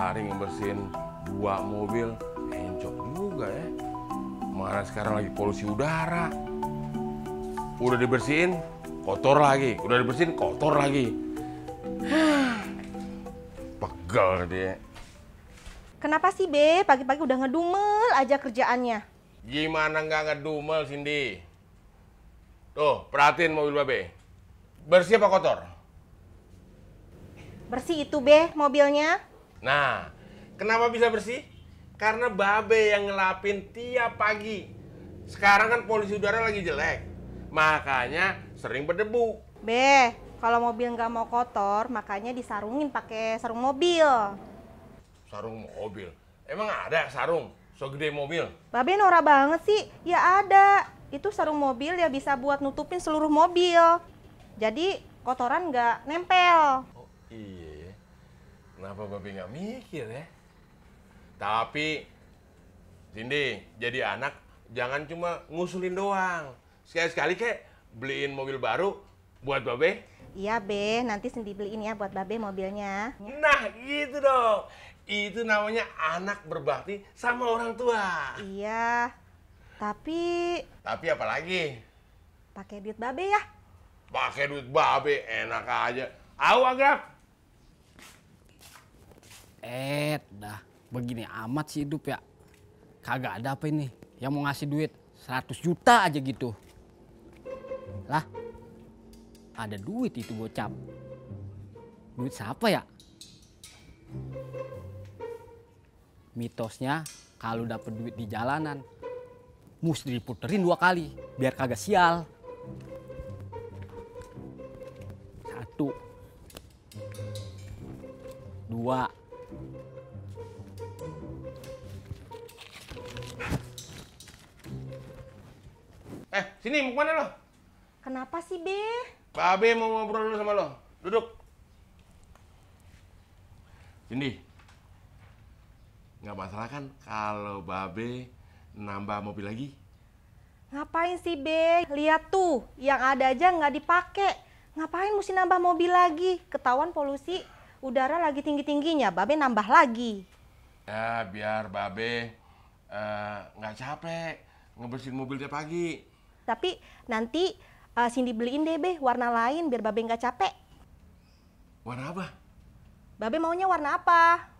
sehari ngebersihin 2 mobil, encok juga ya. Mana sekarang lagi polusi udara. Udah dibersihin, kotor lagi. Udah dibersihin, kotor lagi. Pegel dia. Kenapa sih, Be? Pagi-pagi udah ngedumel aja kerjaannya. Gimana nggak ngedumel, Cindy? Tuh, perhatiin mobil Babe. Bersih apa kotor? Bersih itu, Be, mobilnya. Nah, kenapa bisa bersih? Karena Babe yang ngelapin tiap pagi. Sekarang kan polusi udara lagi jelek. Makanya sering berdebu. Be, kalau mobil nggak mau kotor, makanya disarungin pakai sarung mobil. Sarung mobil? Emang ada sarung? So gede mobil? Babe norak banget sih. Ya ada. Itu sarung mobil ya bisa buat nutupin seluruh mobil. Jadi kotoran nggak nempel. Oh iya ya. Kenapa Babe nggak mikir ya? Tapi, Cindy, jadi anak jangan cuma ngusulin doang. Sekali-sekali kek beliin mobil baru buat Babe. Iya, Be. Nanti Cindy beliin ya buat Babe mobilnya. Nah, gitu dong. Itu namanya anak berbakti sama orang tua. Iya. Tapi Tapi apa lagi? pakai duit Babe ya. Pakai duit Babe enak aja. Au Agraf. Dah begini amat sih hidup ya. Kagak ada apa ini yang mau ngasih duit 100 juta aja gitu. Lah, ada duit itu gocap. Duit siapa ya? Mitosnya kalau dapet duit di jalanan mesti diputerin 2 kali biar kagak sial. 1, 2. Sini mau kemana lo? Kenapa sih, Be? Babe mau ngobrol dulu sama lo. Duduk. Cindy, nggak masalah kan kalau Babe nambah mobil lagi? Ngapain sih, Be? Lihat tuh, yang ada aja nggak dipakai. Ngapain mesti nambah mobil lagi? Ketahuan polusi udara lagi tinggi-tingginya, Babe nambah lagi. Ya, biar Babe nggak capek ngebersihin mobil tiap pagi. Tapi nanti Cindy beliin deh, Be, warna lain biar Babe nggak capek. Warna apa? Babe maunya warna apa?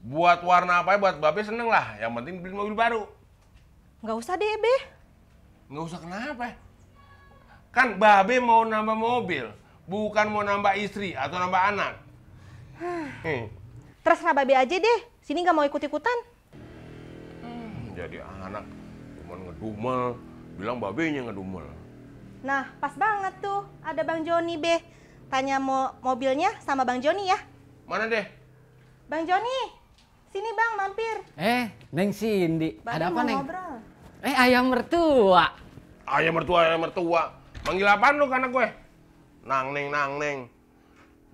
Buat warna apa ya, buat Babe seneng lah. Yang penting beli mobil baru. Nggak usah deh, Be. Nggak usah kenapa? Kan Babe mau nambah mobil, bukan mau nambah istri atau nambah anak. Terserah Babe aja deh. Sini nggak mau ikut-ikutan. Jadi anak cuma ngedumel, bilang Babenya ngedumel. Nah, pas banget tuh. Ada Bang Joni, Be. Tanya mau mobilnya sama Bang Joni ya. Mana deh? Bang Joni, sini Bang, mampir. Neng Cindy, Babe ada apa mau Neng? ngobrol. Ayam mertua. Ayam mertua, ayam mertua. Manggil apaan lu ke anak gue? Nang neng.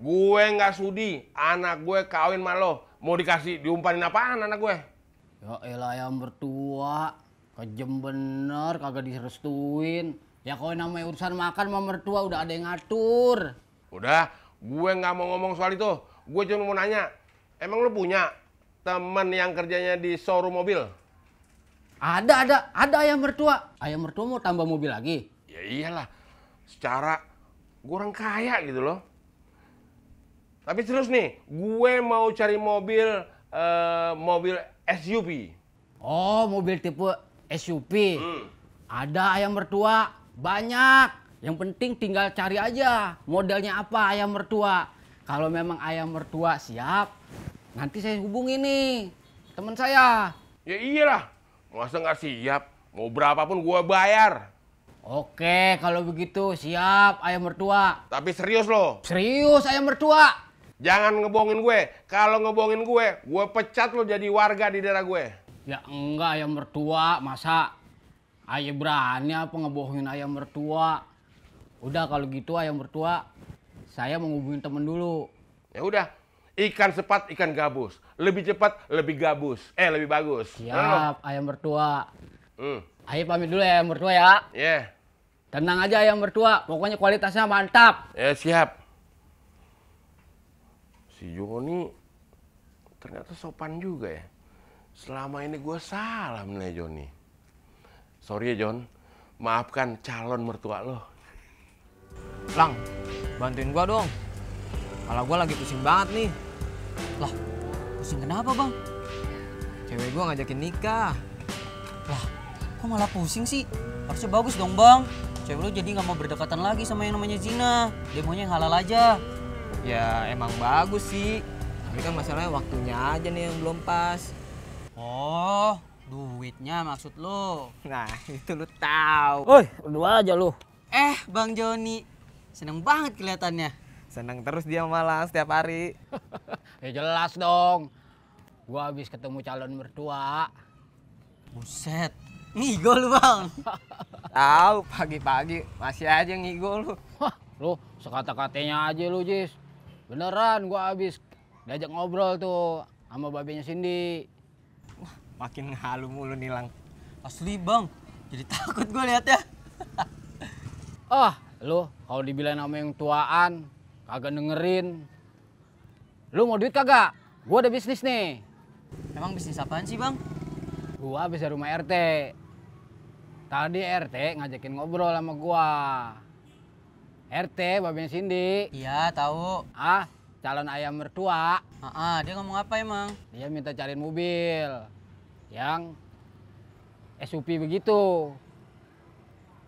Gue nggak sudi anak gue kawin sama lo. Mau dikasih diumpanin apaan anak gue? Ya elah ayam mertua. Kejem bener, kagak direstuin. Ya kalau namanya urusan makan sama mertua udah ada yang ngatur. Udah, gue nggak mau ngomong soal itu. Gue cuma mau nanya, emang lu punya temen yang kerjanya di showroom mobil? Ada ayam mertua. Ayam mertua mau tambah mobil lagi? Ya iyalah, secara gue orang kaya gitu loh. Tapi terus nih, gue mau cari mobil SUV. Oh, mobil tipe SUV. Ada ayam mertua, banyak. Yang penting tinggal cari aja modelnya apa ayam mertua. Kalau memang ayam mertua siap, nanti saya hubungi nih teman saya. Ya iyalah, masa nggak siap? Mau berapapun gue bayar. Oke, kalau begitu siap ayam mertua. Tapi serius loh. Serius ayam mertua. Jangan ngebohongin gue. Kalau ngebohongin gue pecat lo jadi warga di daerah gue. Ya enggak ayam mertua, masa ayah berani apa ngebohongin ayam mertua? Udah kalau gitu ayam mertua, saya mau ngubungin temen dulu. Ya udah, ikan cepat ikan gabus. Lebih cepat lebih gabus. Lebih bagus. Siap ayam mertua. Hmm. Ayah pamit dulu ya ayam mertua ya. Yeah. Tenang aja ayam mertua, pokoknya kualitasnya mantap. Ya siap. Si Joni ternyata sopan juga ya. Selama ini gue salah menilai Joni. Sorry ya Jon, maafkan calon mertua lo. Lang, bantuin gua dong. Kalau gua lagi pusing banget nih. Lah, pusing kenapa bang? Cewek gua ngajakin nikah. Lah, kok malah pusing sih? Harusnya bagus dong bang. Cewek lu jadi nggak mau berdekatan lagi sama yang namanya zina. Dia maunya yang halal aja. Ya emang bagus sih. Tapi kan masalahnya waktunya aja nih yang belum pas. Oh, duitnya maksud lu. Nah, itu lu tahu. Woi, berdua aja lu. Bang Joni, seneng banget kelihatannya. Seneng terus dia malah setiap hari. Ya jelas dong. Gua habis ketemu calon mertua. Buset, ngigo lu bang. Tahu pagi-pagi masih aja ngigo lu. Wah, lu sekata-katanya aja lu, Jis. Beneran gua habis diajak ngobrol tuh sama babenya Cindy. Makin halu mulu nih Lang. Asli bang, jadi takut gue liatnya. Lu kalau dibilang sama yang tuaan, kagak dengerin. Lu mau duit kagak? Gua ada bisnis nih. Emang bisnis apaan sih bang? Gua habis dari rumah RT. Tadi RT ngajakin ngobrol sama gua. RT babenya Cindy. Iya tahu. Calon ayam mertua. Dia ngomong apa emang? Dia minta cariin mobil yang SUV begitu.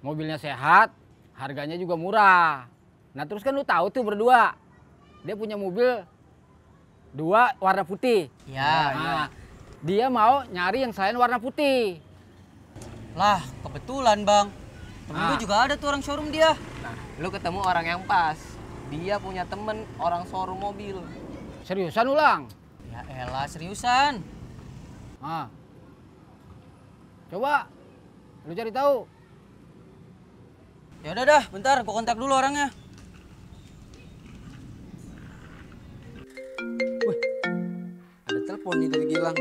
Mobilnya sehat, harganya juga murah. Nah terus kan lu tahu tuh berdua, dia punya mobil 2 warna putih. Iya. Dia mau nyari yang selain warna putih. Lah kebetulan bang, temen gue juga ada tuh orang showroom dia. Nah, lu ketemu orang yang pas. Dia punya temen orang showroom mobil. Seriusan ulang? Ya elah seriusan. Coba lu cari tahu. Ya udah dah, bentar gua kontak dulu orangnya. Ada telepon nih dari Gilang.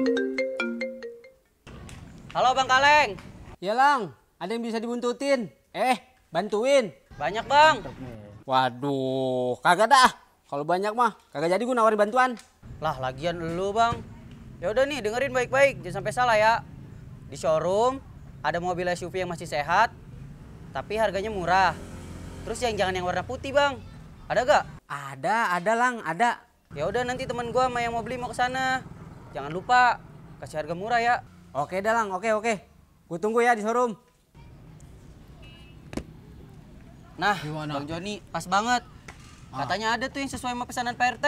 Halo Bang Kaleng. Ya Lang, ada yang bisa dibuntutin? Bantuin. Banyak bang. Waduh, kagak dah. Kalau banyak mah, kagak jadi gue nawarin bantuan. Lah lagian lu bang. Ya udah nih dengerin baik-baik, jangan sampai salah ya. Di showroom ada mobil SUV yang masih sehat, tapi harganya murah. Terus jangan yang warna putih bang. Ada gak? Ada Lang, ada. Ya udah nanti teman gua sama yang mau beli mau ke sana. Jangan lupa kasih harga murah ya. Oke dah Lang, oke. Gue tunggu ya di showroom. Nah, Gimana? Bang Joni pas banget. Katanya ada tuh yang sesuai sama pesanan Pak RT.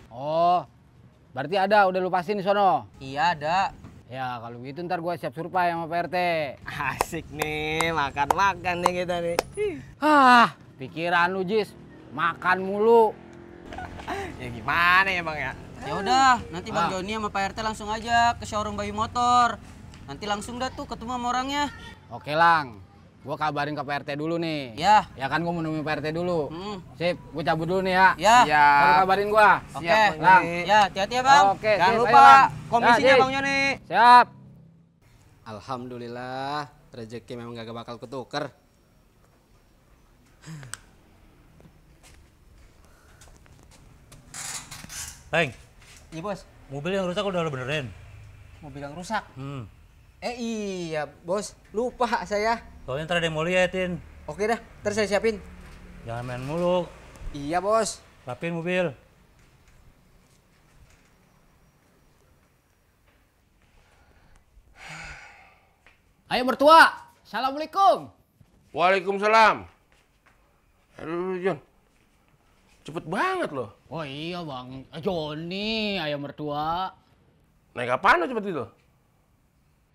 Oh, berarti ada, udah lu pasin di sono. Iya ada. Ya kalau gitu ntar gua siap surprise sama Pak RT. Asik nih, makan-makan nih kita nih. Pikiran lu Jis, makan mulu. Ya gimana ya Bang ya? Ya udah, nanti Bang Joni sama Pak RT langsung aja ke showroom Bayu Motor. Nanti langsung dah tuh ketemu sama orangnya. Oke Lang, gua kabarin ke Pak RT dulu nih. Ya. Ya kan gua mau nemuin Pak RT dulu. Hmm. Sip, gua cabut dulu nih ya. Ya. Siap. Baru kabarin gua. Oke. Siap, Bang Lang. Joni. Ya, hati-hati ya Bang. Oke, Jangan sip, lupa ayo, Lang. komisinya Ya, Bang Joni. Siap. Alhamdulillah, rezeki memang gak bakal ketuker. Peng, Iya bos. mobil yang rusak udah lo benerin? Mobil yang rusak. Iya bos, lupa saya. Soalnya ntar ada yang mau liatin. Oke dah, ntar saya siapin. Jangan main mulu, Iya bos. rapiin mobil. Ayo mertua. Assalamualaikum. Waalaikumsalam. Aduh Jon, cepet banget loh. Oh iya Bang, Joni ayam mertua. Naik apaan lo cepet itu?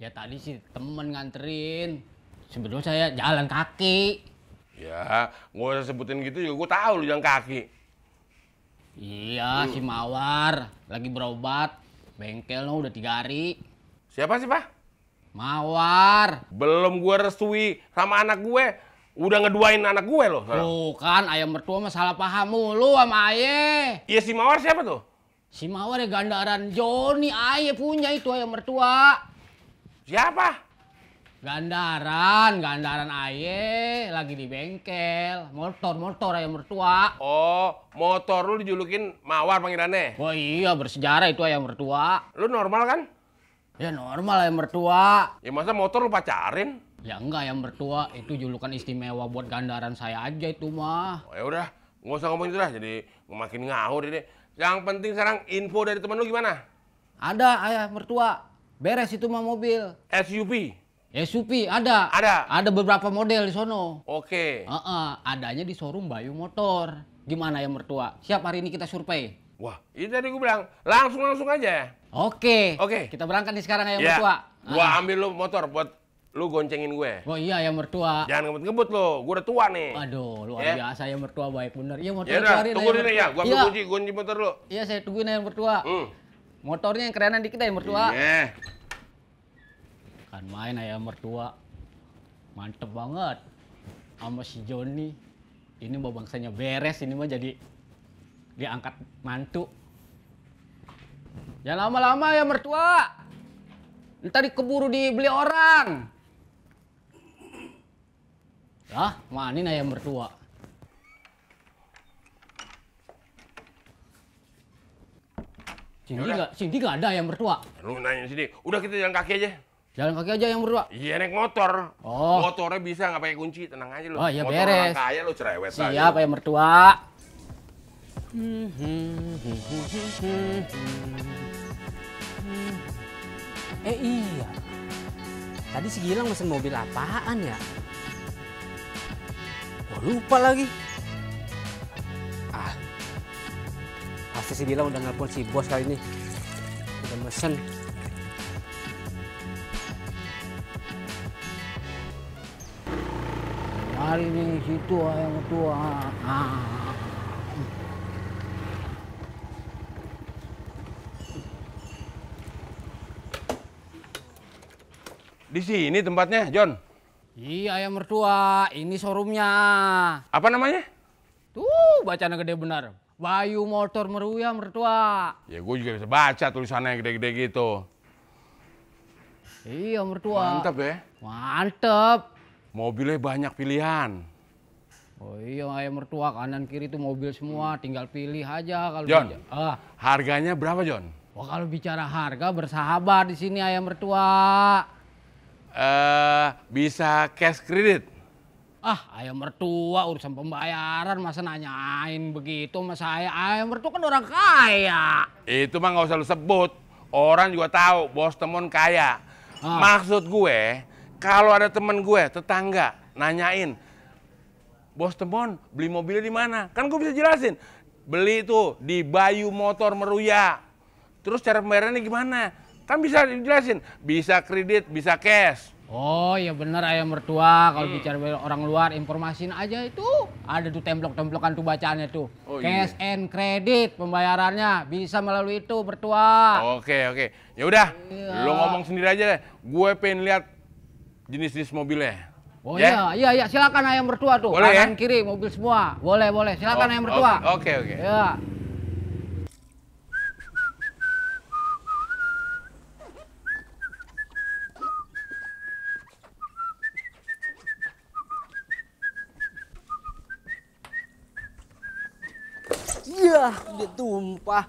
Ya tadi sih temen nganterin. Sebelum saya jalan kaki. Ya, gua usah sebutin gitu juga gua tahu lu jalan kaki. Iya, si Mawar lagi berobat. Bengkelnya udah 3 hari. Siapa sih, Pak? Mawar. Belum gua restui sama anak gue, udah ngeduain anak gue loh. Tuh kan ayam mertua mah salah paham mulu sama Aye. Iya si Mawar siapa tuh? Si Mawar ya gandaran Joni, Aye punya itu ayam mertua. Siapa? Gandaran aye lagi di bengkel. Motor ayam mertua. Oh, motor lu dijulukin Mawar panggilannya. Oh iya, bersejarah itu ayam mertua. Lu normal kan? Ya normal ayam mertua. Ya masa motor lu pacarin? Ya enggak, ayam mertua itu julukan istimewa buat gandaran saya aja itu mah. Oh, ya udah, nggak usah ngomong itu lah. Jadi makin ngawur ini. Yang penting sekarang info dari temen lu gimana? Ada ayam mertua. Beres itu mah mobil. SUV. SUV ada. Ada? Ada beberapa model di sono. Oke. Adanya di showroom Bayu Motor. Gimana ya mertua? Siap hari ini kita survei. Wah, itu tadi gue bilang langsung aja. Oke. Oke. Kita berangkat nih sekarang ya Ya, mertua. gua ambil lu motor buat lu goncengin gue. Oh iya ya mertua. Jangan ngebut-ngebut lu, gue udah tua nih. Aduh, luar Ya. biasa ya mertua, baik bener. Iya motor Ya udah, keluarin, tunggu ayam dulu ya. Gua ambil mertua. kunci motor lu. Iya, saya tungguin ya mertua. Motornya yang kerenan dikit ya mertua. Iya. Kan main ayam mertua. Mantep banget. Sama si Joni. Ini mau bangsanya beres, ini mah jadi diangkat mantu. Jangan lama-lama ya mertua. Ntar dikeburu dibeli orang. Lah, manin ayam mertua. Cindy nggak ada ayam mertua. Lu nanya sini. Udah kita jalan kaki aja. Jalan kaki aja yang berdua. Iya naik motor. Oh. Motornya bisa nggak pakai kunci, tenang aja lu. Oh, iya, motor beres. orang kaya lu cerewet aja. Siap ayam mertua. Iya. Tadi si Gilang mesen mobil apaan ya? Gua lupa lagi. Pasti si Gilang udah nelpon si bos kali ini. Udah mesen. Mari nih situ ayam mertua. Di sini tempatnya, John. Iya ayam mertua, ini showroomnya. Apa namanya? Tuh bacanya gede benar. Bayu Motor Meruya mertua. Ya gue juga bisa baca tulisannya gede-gede gitu. Iya mertua. Mantap ya. Mantep. Mobilnya banyak pilihan. Oh iya ayam mertua, kanan kiri tuh mobil semua, tinggal pilih aja kalau John. Harganya berapa, John? Wah kalau bicara harga bersahabat di sini ayam mertua. Bisa cash kredit. Ayam mertua urusan pembayaran masa nanyain begitu sama saya. Ayam mertua kan orang kaya. Itu mah nggak usah lu sebut. Orang juga tahu bos Temon kaya. Maksud gue, kalau ada temen gue, tetangga, nanyain, Bos Temon beli mobilnya di mana? Kan gue bisa jelasin. Beli itu di Bayu Motor Meruya. Terus cara pembayarannya gimana? Kan bisa dijelasin. Bisa kredit, bisa cash. Oh iya bener ayam mertua, kalau bicara orang luar informasin aja itu. Ada tuh templok-templokan tuh bacaannya tuh. Oh, Cash and credit pembayarannya bisa melalui itu mertua. Oke. Ya udah, Iya. lo ngomong sendiri aja deh. Gue pengen lihat jenis-jenis mobilnya. Oh Ya? iya silakan ayam mertua tuh. Boleh, kanan ya? kiri mobil semua. Boleh silakan ayam mertua. Oke. Ya. Iya, dia tumpah.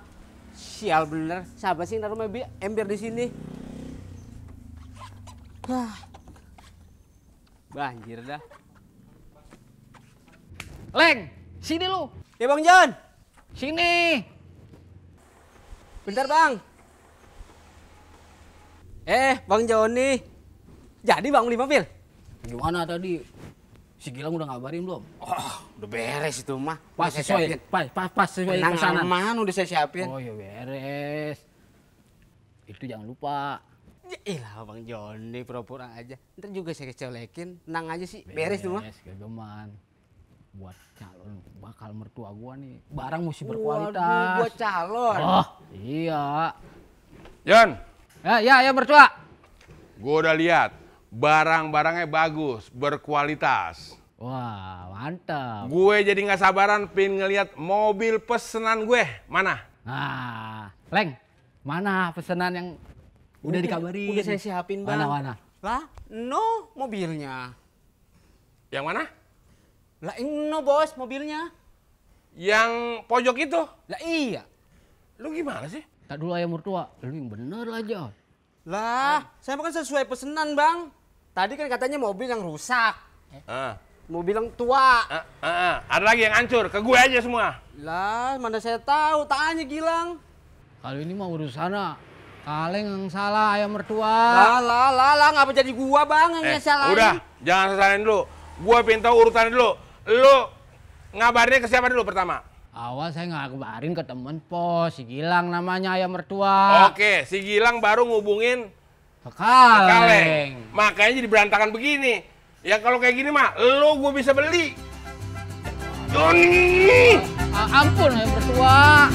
Sial bener. Siapa sih naruh mobil ember di sini? Banjir dah. Leng, sini lu. Ya Bang John. Sini. Bentar Bang. Bang Joni. Jadi Bang beli mobil? Gimana tadi? Si Gilang udah ngabarin belum? Udah beres itu mah. Pas Udah saya sesuai, siapin. pas sesuai pesanan. Penanganan udah saya siapin. Oh iya beres. Itu jangan lupa. Iyalah Bang Joni pura-pura aja. Ntar juga saya colekin. Tenang aja sih. Beres tuh mah. Gegeman. Buat calon bakal mertua gua nih. Barang mesti Waduh, berkualitas. buat calon. Oh iya. John, Ya mertua. gue udah lihat. Barang-barangnya bagus, berkualitas. Wah mantap. Gue jadi nggak sabaran pengen ngelihat mobil pesanan gue. Mana? Nah, Leng, mana pesanan yang udah dikabarin? Udah saya siapin Bang. Mana? Lah, no mobilnya. Yang mana? Lah, no bos mobilnya. Yang pojok itu? Lah iya. Lu gimana sih? Tak dulu ayam mertua, lu yang bener aja. Lah, saya makan sesuai pesenan bang. Tadi kan katanya mobil yang rusak. Ah. Mobil yang tua. Ada lagi yang hancur, ke gue aja semua. Lah, mana saya tahu, tanya Gilang. Kalau ini mah urusannya kaleng yang salah ayam mertua. Lah, ngapa jadi gua bang yang salahin? Udah, jangan salahin dulu. Gue pengen tahu urutannya dulu. Lu ngabarnya ke siapa dulu pertama? Awal saya ngabarin ke temen pos, si Gilang namanya ayam mertua. Oke, si Gilang baru ngubungin Ke kaleng. Makanya jadi berantakan begini. Ya kalau kayak gini mah, lu gue bisa beli. Ampun ayam mertua.